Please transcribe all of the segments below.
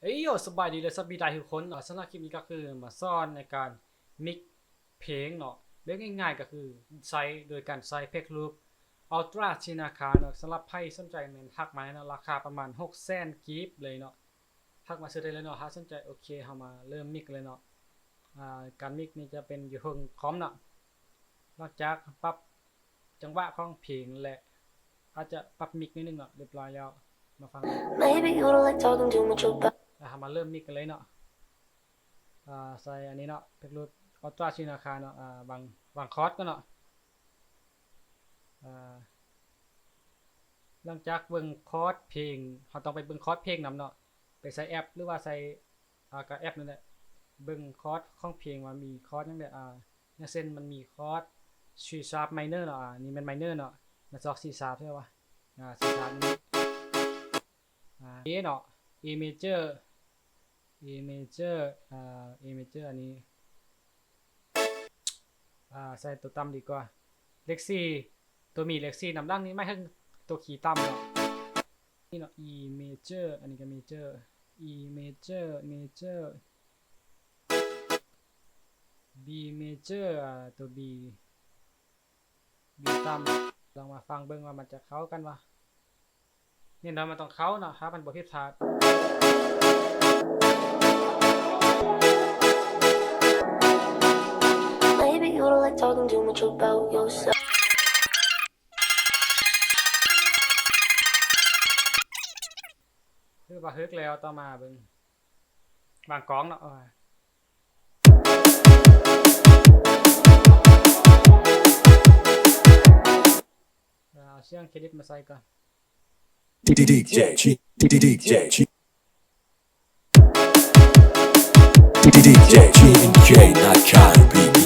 ເອີໂຢ ສະບາຍດີ ແລະ ສະບາຍດີທຸກຄົນເນາະ. ສຳລັບຄລິບນີ້ກໍຄືມາສອນໃນການມິກເພງເນາະ ແບບງ່າຍໆ ກໍຄືໃຊ້ ໂດຍການໃຊ້ເພັກລູບອັລຕຣາຊີນາຄາເນາະ. ສຳລັບໃຜສົນໃຈແມ່ນທັກມາເນາະ ລາຄາປະມານຫົກແສນກີບເລີຍເນາະ. ທັກມາຊື້ໄດ້ເລີຍເນາະ ຖ້າສົນໃຈ. ໂອເຄ ເຮົາມາເລີ່ມມິກເລີຍເນາະ. ອາ ການມິກນີ້ຈະເປັນຢູ່ເທິງຄອມເນາະ. ນອກຈາກປັບຈັງຫວະຂອງເພງ ແລະ ອາດຈະປັບມິກໜ້ອຍໜຶ່ງເນາະ. ຮຽບຮ້ອຍແລ້ວ ມາຟັງ. Maybe you don't like talking too much about ອາ ເຮົາມາເລີ່ມມິກກັນເລີຍເນາະ. ອາ ໃສ່ອັນນີ້ເນາະ ເພັກລູບອັລຕຣາຊີນາຄາເນາະ. ອາ ວາງ ວາງຄອດກ່ອນເນາະ. ອາ ຫຼັງຈາກເບິ່ງຄອດເພງ ເຮົາຕ້ອງໄປເບິ່ງຄອດເພງນຳເນາະ. ໄປໃສ່ແອັບ ຫຼືວ່າໃສ່ ອາ ກະແອັບນັ້ນແຫຼະ ເບິ່ງຄອດຂອງເພງວ່າມີຄອດຫຍັງແດ່. ອາ ຢ່າງເຊັ່ນ ມັນມີຄອດຊີຊາບໄມເນີເນາະ. ອາ ນີ້ແມ່ນໄມເນີເນາະ ມາຊອກຊີຊາບໃຊ່ປະ? ອາ ຊີຊາບນີ້ ອາ ເອເນາະ ເອເມເຈີ ເອເມເຈີ ອາ ເອເມເຈີ ອັນນີ້ ອາ ໃສ່ໂຕຕ່ຳດີກວ່າ ເລກສີ່ ໂຕມີເລກສີ່ນຳຫຼັງນີ້ ໝາຍເຖິງໂຕຄີຕ່ຳເນາະ. ນີ້ເນາະ E major ອັນນີ້ກໍ major E major major B major ອາ ຕົວ B B ຕ່ຳ. ລອງມາຟັງເບິ່ງວ່າມັນຈະເຂົ້າກັນບໍ່. ແນ່ນອນມັນຕ້ອງເຂົ້າເນາະ ຖ້າມັນບໍ່ຜິດພາດ. Maybe you don't like talking too much about yourself. ຄືວ່າຮຶກແລ້ວ. ຕໍ່ມາເບິ່ງວາງກອງເນາະ. ເອົາສຽງເຄຣດິດມາໃສ່ກ່ອນ. D D D J G, D D D J G, D D D J G and J, not China, baby.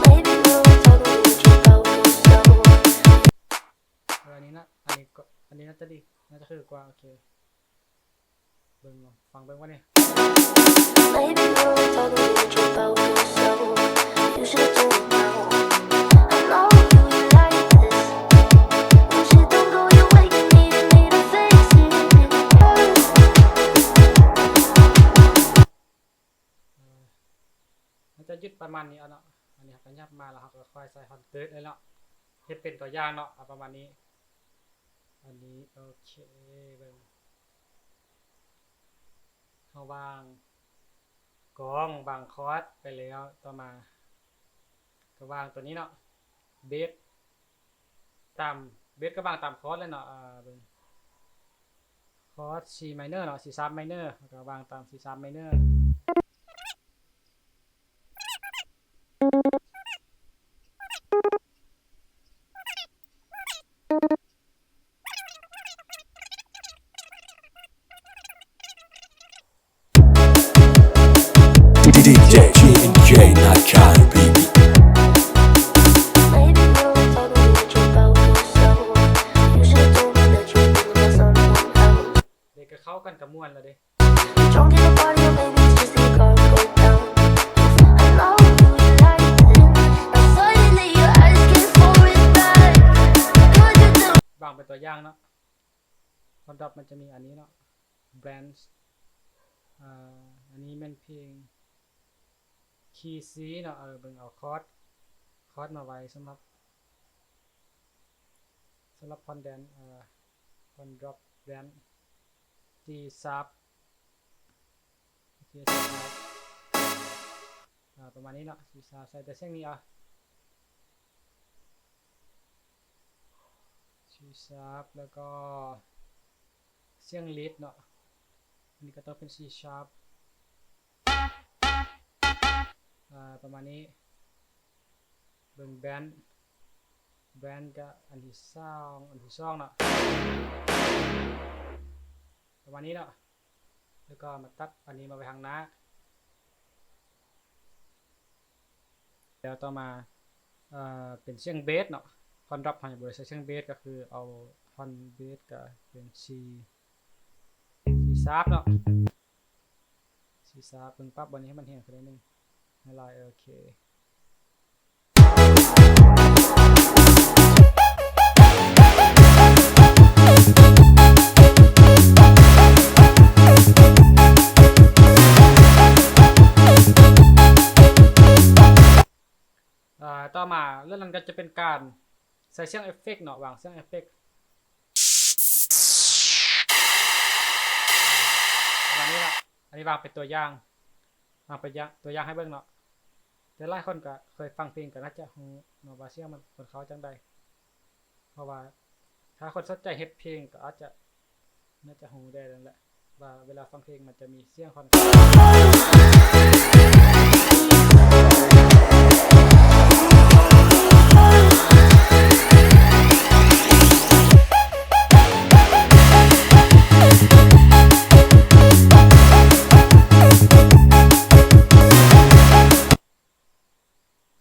ເອີ ອັນນີ້ນະ ອັນນີ້ກໍ ອັນນີ້ໜ້າຈະດີ ໜ້າຈະຄືກວ່າ. ໂອເຄ ເບິ່ງເນາະ ຟັງເບິ່ງວ່ານີ້. Maybe you don't like talking too much about yourself. You should do it now. I know you like this. When shit don't go your way, you need me to fix it. ເອີ ມັນຈະຢຸດປະມານນີ້ເອົາເນາະ. ອັນນີ້ເຮົາກໍຫຍັບມາ ແລ້ວເຮົາກໍຄ່ອຍໃສ່ຮອນເຕີດເລີຍເນາະ. ເຮັດເປັນຕົວຢ່າງເນາະ ເອົາປະມານນີ້. ອັນນີ້ ໂອເຄ ເບິ່ງ ເຮົາວາງກອງ ວາງຄອດໄປແລ້ວ. ຕໍ່ມາກໍວາງຕົວນີ້ເນາະ ເບສ ຕາມ ເບສກໍວາງຕາມຄອດແຫຼະເນາະ. ເອີ ເບິ່ງ ຄອດ C minor ເນາະ C sharp minor ເຮົາກໍວາງຕາມ C sharp minor. D D D J G and J, not China, baby. Maybe you don't like talking too much about yourself. You should have told me that you were thinking about someone else. ເດັກກໍເຂົ້າກັນກໍມ່ວນແລ້ວເດ້. Drunk in the party, or maybe it's just that you gotta go down. I know you like it. I saw you lay your eyes, can't fall right back. Could you do ວາງເປັນຕົວຢ່າງເນາະ. ຄອນດຣອບມັນຈະມີອັນນີ້ເນາະ branch. ເອີ ອັນນີ້ແມ່ນເພງຄີ C ເນາະ. ເອີ ເບິ່ງເອົາຄອດ ຄອດມາໄວ້ສຳລັບ ສຳລັບຄອນແດນ ເອີ ຄອນດຣອບ branch C sharp. ໂອເຄ C sharp ອາ ປະມານນີ້ເນາະ. C sharp ໃສ່ແຕ່ສຽງນີ້ເອົາ C sharp ແລ້ວກໍສຽງ lead ເນາະ. ອັນນີ້ກໍຕ້ອງເປັນ C sharp ອາ ປະມານນີ້. ເບິ່ງ branch branch ກໍອັນທີສອງ ອັນທີສອງເນາະ ປະມານນີ້ເນາະ. ແລ້ວກໍມາຕັດອັນນີ້ມາໄວ້ທາງໜ້າ. ແລ້ວຕໍ່ມາ ເອີ ເປັນສຽງເບສເນາະ. ຄອນດຣອບເຮົາຍັງບໍ່ໄດ້ໃສ່ສຽງເບສ ກໍຄືເອົາທ່ອນເບສກໍເປັນ C C sharp ເນາະ. C sharp ເບິ່ງປັບບ່ອນນີ້ໃຫ້ມັນແຮງຂຶ້ນໜ້ອຍໜຶ່ງ ໃຫ້ຫຼາຍ. ໂອເຄ. ນັ້ນກໍຈະເປັນການໃສ່ສຽງເອຟເຟັກເນາະ, ວາງສຽງເອຟເຟັກປະມານນີ້ລະ. ອັນນີ້ວາງເປັນຕົວຢ່າງ, ວາງເປັນຢ່າງ ຕົວຢ່າງໃຫ້ເບິ່ງເນາະ. ແຕ່ຫຼາຍຄົນກໍເຄີຍຟັງເພງກໍໜ້າຈະຮູ້ເນາະວ່າສຽງມັນ ມັນເຂົ້າຈັ່ງໃດ. ເພາະວ່າຖ້າຄົນສົນໃຈເຮັດເພງກໍອາດຈະ ໜ້າຈະຮູ້ໄດ້ນັ້ນແຫຼະ ວ່າເວລາຟັງເພງມັນຈະມີສຽງຄ່ອນຂ້າງ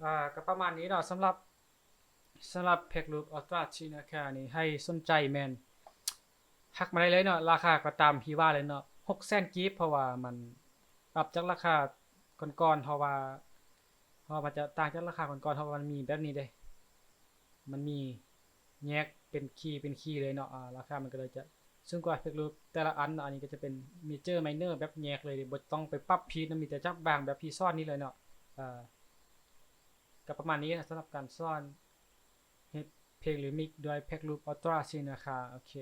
ອ່າ ກໍປະມານນີ້ເນາະ ສຳລັບ ສຳລັບ Pegloop Ultra ທີ່ລາຄານີ້ໃຫ້ສົນໃຈແມ່ນທັກມາໄດ້ເລີຍເນາະ, ລາຄາກໍຕາມທີ່ວ່າເລີຍເນາະ ຫົກແສນກີບ ເພາະວ່າມັນອັບຈາກລາຄາກ່ອນໆ ເພາະວ່າ ເພາະວ່າມັນຈະຕ່າງຈາກລາຄາກ່ອນໆ ເພາະວ່າມັນມີແບບນີ້ເດ້ ມັນມີແຍກເປັນຄີເປັນຄີເລີຍເນາະ, ອາ ລາຄາມັນກໍເລີຍຈະສູງກວ່າ Pegloop ແຕ່ລະອັນເນາະ. ອັນນີ້ກໍຈະເປັນ major minor ແບບແຍກເລີຍເດ້ ບໍ່ຕ້ອງໄປປັບພີດເນາະ, ມີແຕ່ຈັບວາງແບບທີ່ສອນນີ້ເລີຍເນາະ. ອາ ກໍປະມານນີ້ນະ ສຳລັບການສອນເຮັດເພງ remix ດ້ວຍ Pegloop Ultra ທີ່ລາຄາ. ໂອເຄ.